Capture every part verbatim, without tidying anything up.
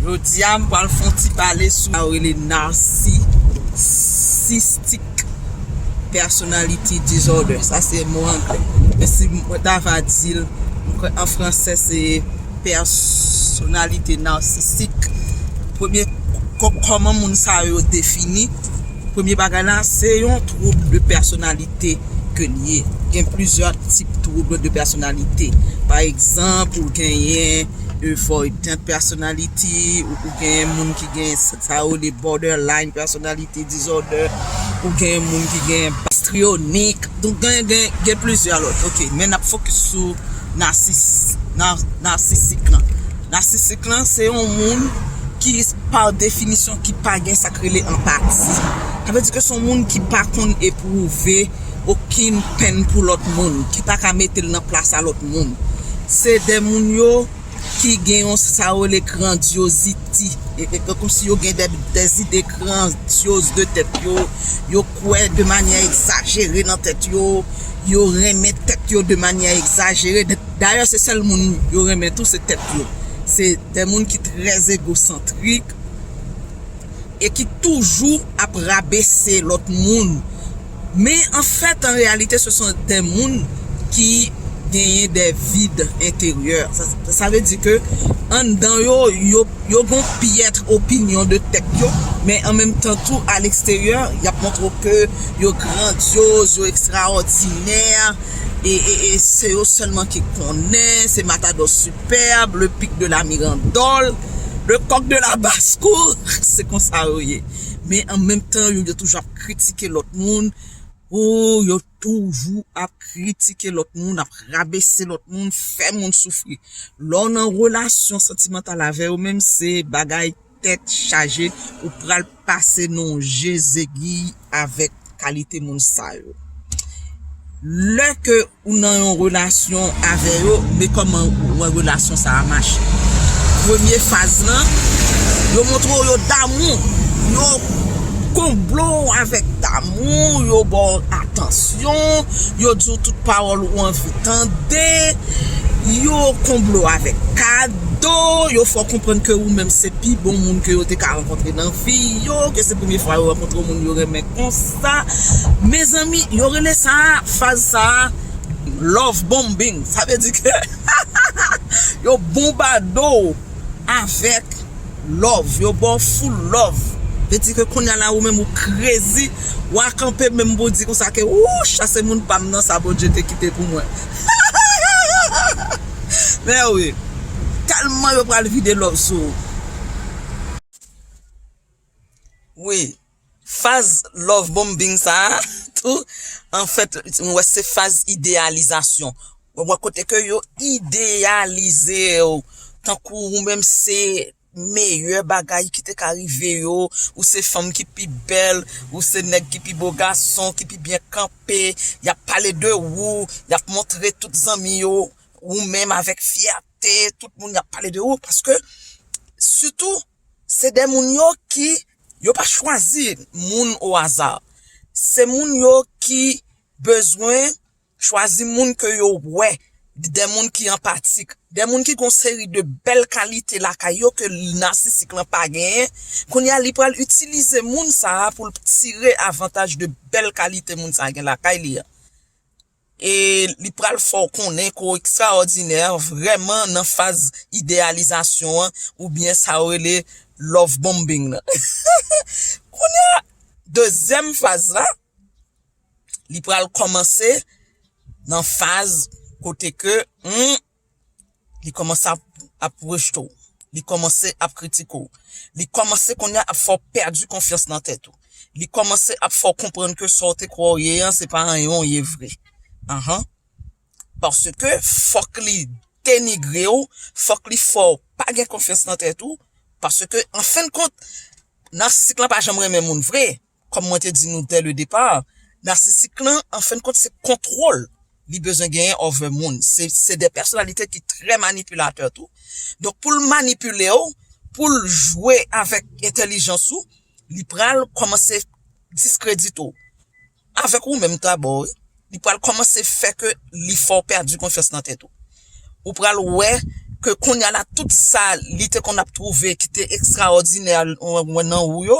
Jodi a, m pral fè yon ti pale sou sa yo rele narcissistic personality disorder. Sa se mo anglè. Men si mwen ta va di l, m kwè an fransè se personnalité narcissique. Premye, kò-, kòman moun sa yo defini? Premye bagay la, se yon twoub de pèsonalite ke l ye. Gen plizyè tip twoub de pèsonalite. Pa egzanp, ou genyen avoidant personality, ou, ou genyen moun ki gen sa, sa yo rele borderline personality disorder, ou genyen moun ki gen histrionik. Donk, gen, gen, gen plizyè lòt. Ok, men n ap fokis sou nasis, na, nasisik lan. Nasisik lan, se yon moun ki, pa definisyon, ki pa gen sa k rele anpati. Sa vle di ke se yon moun ki pa konn epwouve okenn pèn pou lòt moun, ki pa ka mete l nan plas a lòt moun. Se de moun yo ki gen yon sa yo rele grandyoziti. E, e, e kòmsi yo gen de, de zide grandyoz de tèt yo, yo kwè de manyè egzajere nan tèt yo, yo renmen tèt yo de manyè egzajere. D-, dayè, se sèl moun yo renmen tou, se tèt yo. Se de moun ki trè egosantrik e ki toujou ap rabese lòt moun. Men, anfèt, an reyalite, se son de moun ki genyen de vid enteryè. Sa, sa vle di ke anndan yo, yo, yo gen pyèt opinyon de tèt yo, men an menm tan tou, a leksteryè, y ap montre w ke yo grandyoz, yo ekstraòdinè, e, e, e se yo sèlman ki konnen, se Matadò Sipèb, le pic de la Mirandole, le coq de la basse-cour, se konsa yo ye. Men an menm tan, yo, yo toujou ap kritike lòt moun. O, yo toujou ap kritike lòt moun, ap rabese lòt moun, fè moun soufri. Lè w nan relasyon santimantal avè yo menm, se bagay tèt chaje, ou pral pase nan yon je zegwi avèk kalite moun sa yo. Lè ke ou nan yon relasyon avè yo, men kòman ou wè relasyon sa a mache. Premye faz lan, yo montre w yo damou, yo konble w avèk damou, yo ba w atansyon, yo di w tout pawòl ou anvi tande, yo konble w avèk kado, yo fè w konprann ke ou menm se pi bon moun ke yo te ka rankontre nan vi yo, ke se premye fwa yo rankontre yon moun yo renmen konsa. Mezanmi, yo rele sa a, faz sa a, love bombing. Sa vle di ke yo bonbade w avèk love, yo ba w full love. Vle di ke kounye a la, ou menm ou crazy, w a kanpe menm pou w di konsa ke, wouch, sa se moun pa m nan, sa Bondye te kite pou mwen. Men wi, tèlman yo pral vide love sou ou. Wi, faz love bombing sa a, tou, anfèt, mwen wè se faz ideyalizasyon. Mwen wè kote ke yo ideyalize w, tankou ou menm se meyè bagay ki te ka rive yo, ou se fanm ki pi bèl, ou se nèg ki pi bo gason, ki pi byen kanpe, y ap pale de ou, y ap montre tout zanmi yo, ou menm avèk fyète, tout moun y ap pale de ou, paske, sitou, se de moun yo ki, yo pa chwazi moun o aza. Se moun yo ki bezwen chwazi moun ke yo wè, de moun ki anpatik, de moun ki gon seri de bèl kalite lakay yo ke nasisik lan pa genyen. Kounye a, li pral itilize moun sa a pou l tire avantaj de bèl kalite moun sa a gen lakay li an. E li pral fè w konnen ke w ekstraòdinè vrèman nan faz ideyalizasyon an, oubyen sa yo rele love bombing nan. Kounye a, dezyèm faz la, li pral kòmanse nan faz kote ke, hmm, li kòmanse ap, ap rejte w. Li kòmanse ap kritike w. Li kòmanse kounye a ap fè w pèdi konfyans nan tèt ou. Li kòmanse ap fè w konprann ke sa w te kwè w ye an, se pa anyen w ye vre. Anhan. Paske fòk li denigre w, fòk li fè w pa gen konfyans nan tèt ou, paske, an fen de kont, nasisik lan pa janm renmen moun vre. Kòm mwen te di nou dès le départ, nasisik lan, an fen de kont, se kontwòl li bezwen genyen over moun. Se, se de pèsonalite ki trè manipilatè tou. Donk, pou l manipile w, pou l jwe avèk entèlijans ou, li pral kòmanse diskredite w. Avèk ou menm dabò, wi. Li pral kòmanse fè ke li fè w pèdi konfyans nan tèt ou. Ou pral wè ke kounye a la, tout sa li te konn ap twouve ki te ekstraòdinè, w-, w-, nan ou yo,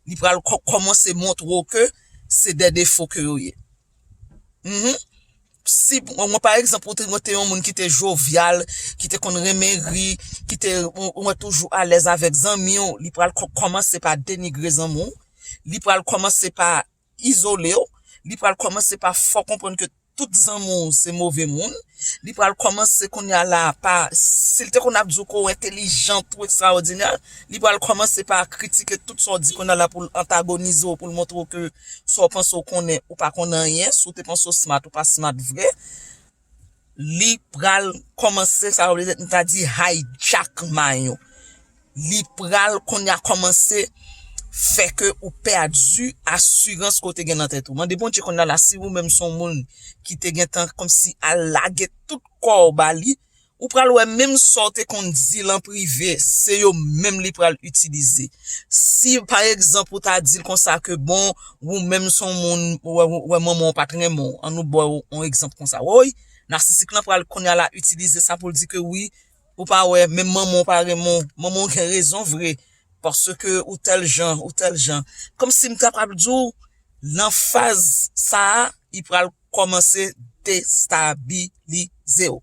li pral kò-, kòmanse montre w ke se de defo ke yo ye. Mhm. Si, mwen, mwen, pa egzanp, ou te, mwen te yon moun ki te jovyal, ki te konn renmen ri, ki te, mwen, mwen toujou alèz avèk zanmi w, li pral kò-, kòmanse pa denigre zanmi w, li pral kòmanse pa izole w, li pral kòmanse pa fè w konprann ke tout zanmi w se move moun, li pral kòmanse kounye a la pa, si l te konn ap di w ke w entèlijan, ou ekstraòdinè, li pral kòmanse pa kritike tout sa w di kounye a la pou l antagonize w, pou l montre w ke sa w panse w konnen, ou pa konn anyen, si w te panse w smart, ou pa smart vre. Li pral kòmanse, sa vle di, nou ta di hijack mind ou. Li pral kounye a kòmanse fè ke ou pèdi asirans ke w te gen nan tèt ou. Mande Bondye kounye a la, si ou menm se yon moun ki te gentan kòmsi al lage tout kò w ba li, ou pral wè menm sa w te konn di l an prive, se yo menm li pral itilize. Si, pa egzanp, ou ta di l konsa ke, bon, ou menm se yon moun, ou wè, ou wè manman w pa t renmen w, ann nou ba w yon egzanp konsa. Woy, nasisik lan pral kounye a la itilize sa pou l di ke wi, ou pa wè, menm manman w pa renmen w, manman w gen rezon vre, paske ou tèl jan, ou tèl jan. Kòmsi m ta pral di w, nan faz sa a, li pral kòmanse destabilize w.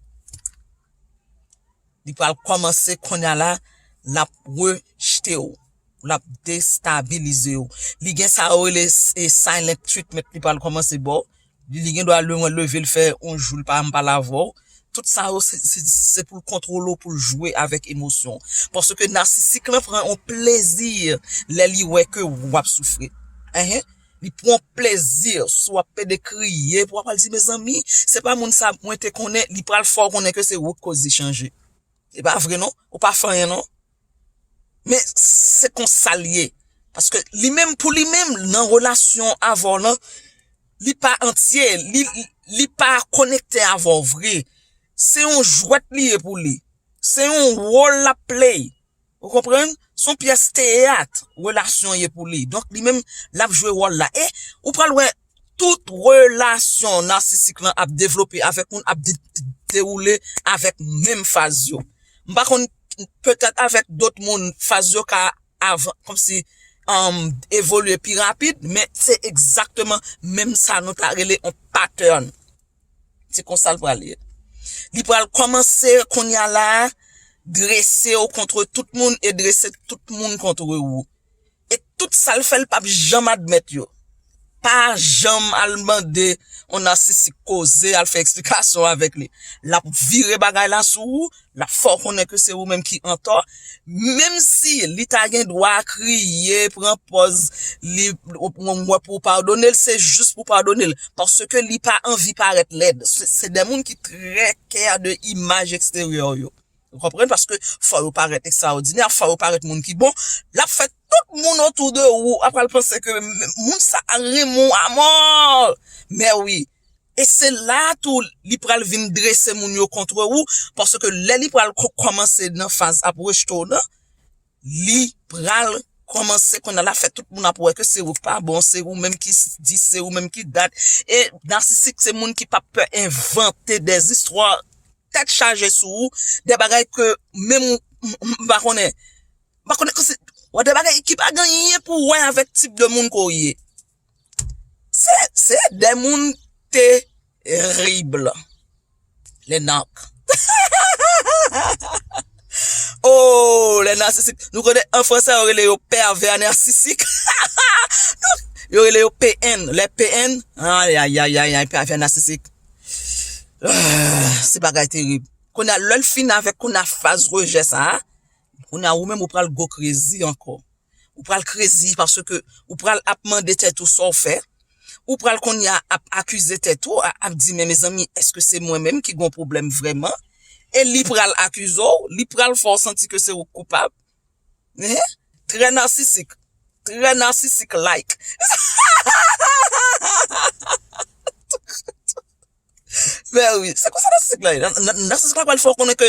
Li pral kòmanse kounye a la, l ap rejte w, l ap destabilize w. Li gen sa yo rele s-, e silent treatment, li pral kòmanse ba w. Li, li gen dwa lè mwen leve l fè yon jou l pa janm pale avè w. Tout sa yo, se, se, se pou l kontwole w, pou l jwe avèk emosyon w. Paske nasisik lan pran yon plezi lè li wè ke w ap soufri. Enhen. Li pran plezi si w ap pede kriye, pou w ap al di, mezanmi, se pa moun sa mwen te konnen, li pral fè w konnen ke se ou k koz li chanje. Se pa vre non, ou pa fè anyen non. Men se konsa l ye. Paske li menm, pou li menm, nan relasyon avè w lan, li pa antye, li, li pa konekte avè w vre. Se yon jwèt li ye pou li. Se yon wòl l ap play. Ou konprann? Se yon pyès teyat relasyon ye pou li. Donk, li menm, l ap jwe wòl la. E ou pral wè tout relasyon nasisik lan ap devlope avèk moun ap de-, dewoule avèk menm faz yo. M pa konn, petèt avèk dòt moun, faz yo ka avan, kòmsi, um, evolye pi rapid, men se egzakteman menm sa nou ta rele yon pattern. Se konsa l pral ye. Li pral kòmanse kounye a la, drese w kont tout moun e drese tout moun kont ou. E tout sa l fè, l p ap janm admèt yo. Pa janm al mande yon nasisik koze, al fè eksplikasyon avèk li. L ap vire bagay la sou ou, l ap fè w konnen ke se ou menm ki antò. Menm si li ta gen dwa kriye, pran pòz, li, mwen pou w padone l, se jis pou w padone l. Paske li pa anvi parèt lèd. Se, se de moun ki trè kè de imaj eksteryè yo. Ou konprann? Paske fò yo parèt ekstraòdinè, fò yo parèt moun ki bon. L ap fè tout moun otou de ou ap pral panse ke m-, moun sa a renmen w amò. Men wi. E se la tou li pral vin drese moun yo kont ou, paske lè li pral ko-, kòmanse nan faz ap rejte w nan, li pral kòmanse kounye a la fè tout moun ap wè ke se ou k pa bon, se ou menm ki s-, di, se ou menm ki dat. E nasisik se moun ki p ap pè envante de zistwa tèt chaje sou ou, de bagay ke menm ou, m, m, m pa konnen. M pa konnen ke se, wè de bagay ki pa gen anyen pou wè avèk tip de moun ke w ye. Se, se de moun terib. Les narcs. Oh, les narcissiques. Nou konnen an fransè, yo rele yo pervers narcissiques. Yo rele yo P N. Les P N. Ay, ay, ay, ay, ay, pervers narcissique. Ah, se bagay terib. Kounye a, lè l fin avèk kounye a faz rejè sa a, kounye a, ou menm ou pral go crazy ankò. Ou pral crazy paske ou pral ap mande tèt ou sa w fè. Ou pral kounye a ap akize tèt ou, a-, ap di, men mezanmi, èske se mwen menm ki gon pwoblèm vrèman? E li pral akize w, li pral fè w santi ke se ou k koupab. Hein? Très narcissique. Très narcissique like. Men wi, se konsa nasisik la ye. Nan, nan, nasisik la pral fè w konnen ke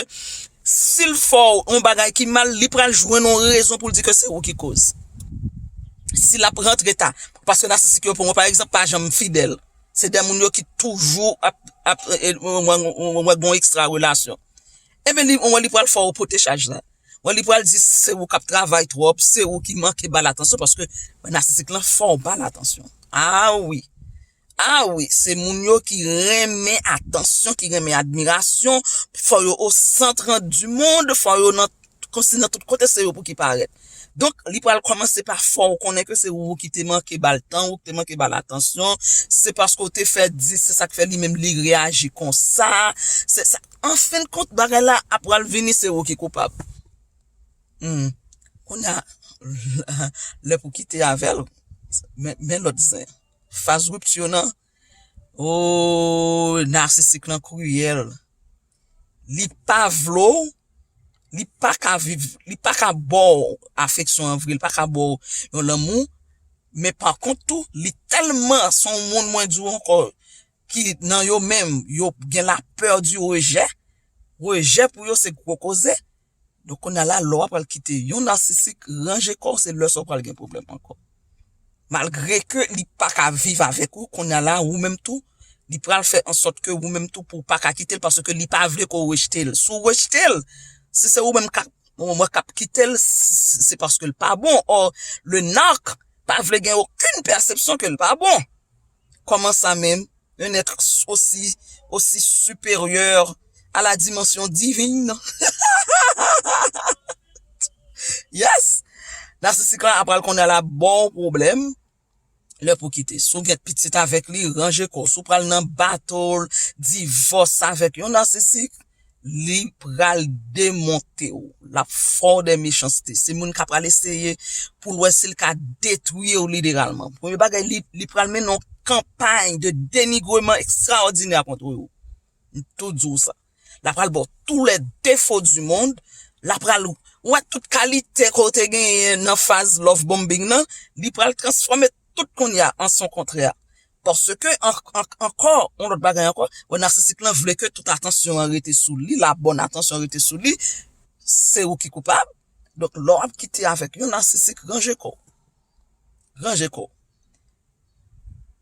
si l fè w yon bagay ki mal, li pral jwenn yon rezon pou l di ke se ou ki koz. Si l ap rantre ta, paske nasisik yo pou mwen, pa egzanp, pa janm fidèl. Se de moun yo ki toujou ap, ap, e, e, mwen, mwen, mwen gen yon ekstra relasyon. Ebyen, li, ou wè, li pral fè w pote chaj la. Ou wè, li pral di se ou k ap travay twòp, se ou ki manke ba l atansyon, paske narsisik lan fè w ba l atansyon. Ah wi. Ah wi, se moun yo ki renmen atansyon, ki renmen admirasyon, fò yo o sant du monde, fò yo nan, kòmsi nan tout kote se yo pou ki parèt. Donk, li pral kòmanse pa fè w konnen ke se ou ki te manke ba l tan, ou ki te manke ba l atansyon, se paske w te fè di, se sa k fè li menm li reyaji konsa, se sa. An fen de kont, bagay la ap pral vini, se ou ki koupab. Hmm. Kounye a, lè pou kite avè l, men, men lòt zen. Faz ripti nan, o, narsisik lan kriyèl. Li pa vle w, li pa ka viv, li pa ka ba w afeksyon an vre, li pa ka ba w yon lanmou, men pa kont tou, li tèlman, se yon moun mwen di w ankò, ki nan yo menm, yo gen la peur du rejet, rejè pou yo se gwo koze. Donk, kounye a la, lè w ap pral kite yon narsisik, ranje kò w, se lè sa w pral gen pwoblèm ankò. Malgre ke li pa ka viv avèk ou, kounye a la, ou menm tou, li pral fè an sòt ke ou menm tou pou w pa ka kite l, paske li pa vle ke w rejte l. Si w rejte l, si se ou menm k ap, mwen k ap kite l, se, se paske l pa bon. Or, le narc pa vle gen okenn pèsepsyon ke l pa bon. Kòman sa menm? Un être aussi, aussi supérieur à la dimension divine. Yes! Narsisik lan ap pral konnen la ba w pwoblèm. Lè pou kite. Si w gen pitit avèk li, ranje kò w. Si w pral nan battle, divòs avèk yon narsisik, li pral demonte w. L ap fè w de mechanste. Se moun k ap pral eseye pou l wè si l ka detwi w literalman. Premye bagay, li, li pral mennen yon kanpay de denigreman ekstraòdinè kont ou. M tou di w sa. L ap pral ba w tous les défauts du monde. L ap pral wè tout kalite ke w te genyen nan faz love bombing nan. Li pral transfòme tout kounye a an son kontrè. Paske an, an, ankò, yon lòt bagay ankò, bon, narsisik lan vle ke tout atansyon an rete sou li, la bòn atansyon an rete sou li, se ou ki koupab. Donk, lè w ap kite avèk yon narsisik, ranje kò w. Ranje kò w.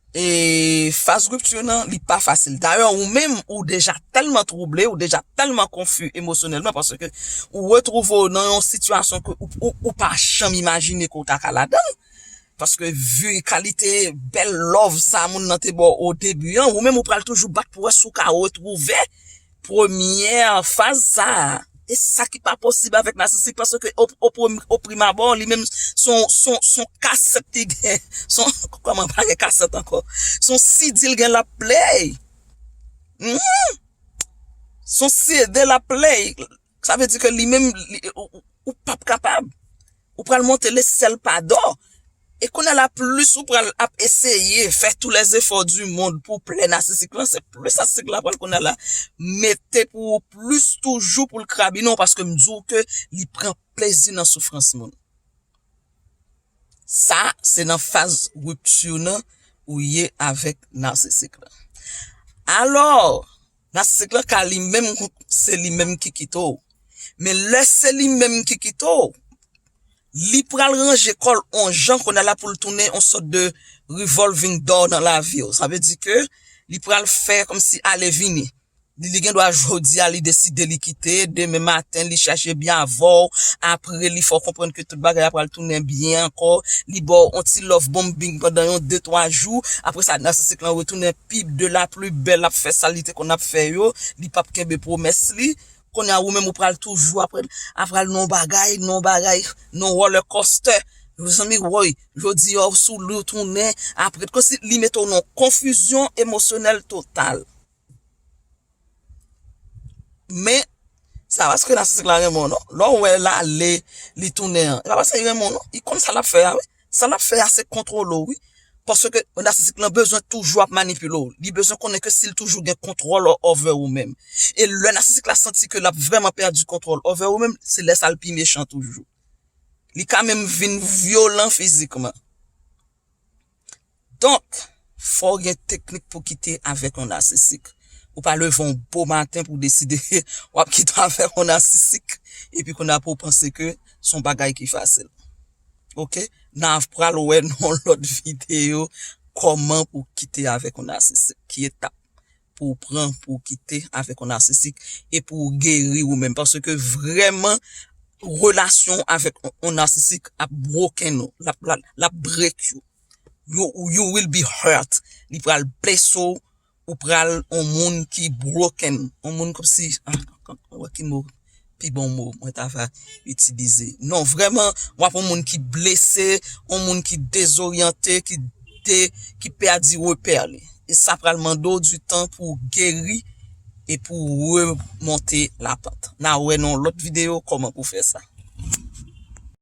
E faz ripti nan, li pa fasil. Dayè, ou menm, ou deja tèlman twouble, ou deja tèlman konfi emosyonèlman, paske ou retwouve w nan yon sitiyasyon ke ou, ou, ou pa janm imajine ke w ta ka ladan l. Paske vi kalite bèl love sa moun nan te ba w o debi an, ou menm ou pral toujou bat pou wè si w ka retwouve premyè faz sa a. E sa ki pa posib avèk narsisik, paske o, o prem-, o prim abò, li menm se yon, se yon, se yon kasèt li gen. Se yon, kòman, pa gen kasèt ankò. Se yon C D l gen l ap play. Mhm. Se yon C D l ap play. Sa vle di ke li menm, li, ou, ou, ou p ap kapab. Ou pral monte lechèl pa dò. E kounye a la, plis ou pral ap eseye fè tous les efforts du monde pou w plè narsisik lan, se plis narsisik la pral kounye a la mete pou ou plis toujou pou l krabinen w, paske m di w ke li pran plezi nan soufrans moun. Sa, se nan faz ripti nan ou ye avèk narsisik lan. Alò, narsisik lan ka li menm, se li menm ki kite w. Men lè se li menm ki kite w, li pral ranje kò l on jan kounye a la pou l tounen on sòt de revolving door nan lavi w. Sa vle di ke li pral fè kòmsi ale vini. Li, li gen dwa jodi a li deside li kite, demen maten li chache byen avè w, apre li fè w konprann ke tout bagay la pral tounen byen ankò, li ba w on ti love bombing pandan yon de twa jou, apre sa narsisik lan retounen pi de la pli bèl, l ap fè sa li te konn ap fè yo, li p ap kenbe pwomès li. Kounye a ou menm ou pral toujou apre, apre al nan bagay, nan bagay, nan roller coaster. Mezanmi, woy, jodi a w sou li w tounen, apre, kòmsi li mete w nan konfizyon emosyonèl total. Men, se pa paske narsisik la renmen w, non. Lè w wè l ale, li tounen an, e pa paske li renmen w, non. Li konn sa l ap fè a, wi. Sa l ap fè a, se kontwole w, wi. Paske narsisik lan bezwen toujou ap manipile w. Li bezwen konnen ke si l toujou gen kontwòl over ou menm. E lè narsisik la santi ke l ap vrèman pèdi kontwòl over ou menm, se lè sa l pi mechan toujou. Li ka menm vin vyolan fizikman. Donk, fò w gen teknik pou kite avèk yon narsisik. Ou pa leve yon bo maten pou deside w ap kite avèk yon narsisik, epi kounye a pou w panse ke se yon bagay ki fasil. Oke? N a pral wè nan yon lòt videyo kòman pou kite avèk yon narsisik. Ki etap pou w pran, pou w kite avèk yon nasisik e pou w geri ou menm. Paske vrèman, relasyon avèk yon, yon nasisik ap broken ou, l ap, l ap, l ap break you. You, you will be hurt. Li pral blese w, ou pral yon moun ki broken, yon moun kòmsi, ah, wè ki mo, pi bon mo mwen ta va itilize. Non, vrèman, w ap yon moun ki blese, yon moun ki dezoryante, ki de, ki pèdi repè li. E sa pral mande w du tan pou w geri e pou w remonte lapant. N a wè nan yon lòt videyo kòman pou fè sa.